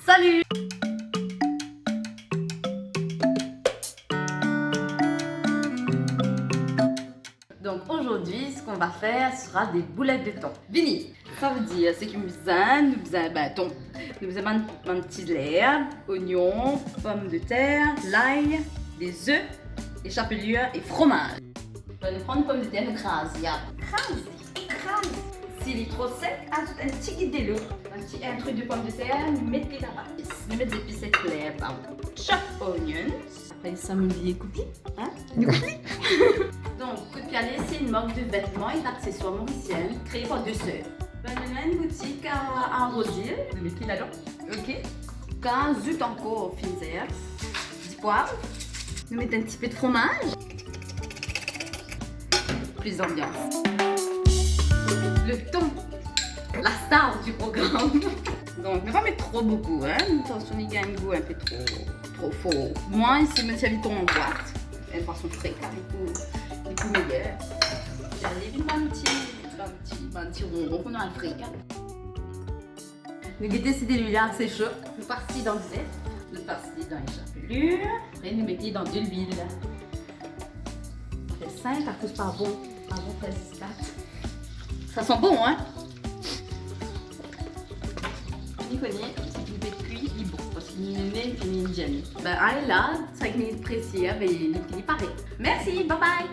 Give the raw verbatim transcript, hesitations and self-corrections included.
Salut! Donc aujourd'hui, ce qu'on va faire sera des boulettes de thon. Vini, sa vedir seki nou bizin, nou bizin, ben, thon. Nou bizin bann, bann ti lerb, onyon, pomdeter, lay, de ze e chapelir e fromaz. Nou pran pomdeter, nou kraz li, kraz li, kraz li. Si li tro sek, azout enn tigit delo, enn ti, enn trik de pomdeter, nou met li laba. Nou met zepis ek lerb, hein. Chop onions. Apre sa, mo bliye koup li, hein? Nou koup li. Donc, Kout Pyale, c'est une marque de vêtements et d'accessoires mauricienne créée par deux sœurs. Ben, nou ena enn boutik a, a Rose Hill. Nou met li ladan. Ok. Kan azout ankor finn zerb, dipwav. Nou met enn tipe de fromaz. Plis danbians. Le thon, la star du programme. Donc, nou pa met tro boukou, hein. Atansion, li gagn gou enpe tro, tro for. Mwa, isi, mo servi thon an bwat. Enn pwason fre, li pou, li pou meyer. Li vinn bann ti, bann ti, bann ti ronron pou nou al fri, hein. Nou gete si delwil la ase so. Nou pas li dan dizef. Nou pas li dan enn chapelir. Apre, nou met li dan delwil. Fer sinp, akoz pa bon, pa bon fer zis kat. Sa san bon, hein? Ni kone, seki pe kwi, li bon, parski nou nene fini enn dimoun. Ben, ale la, sink minit prese, ben, li fini pare. Mersi, bye bye!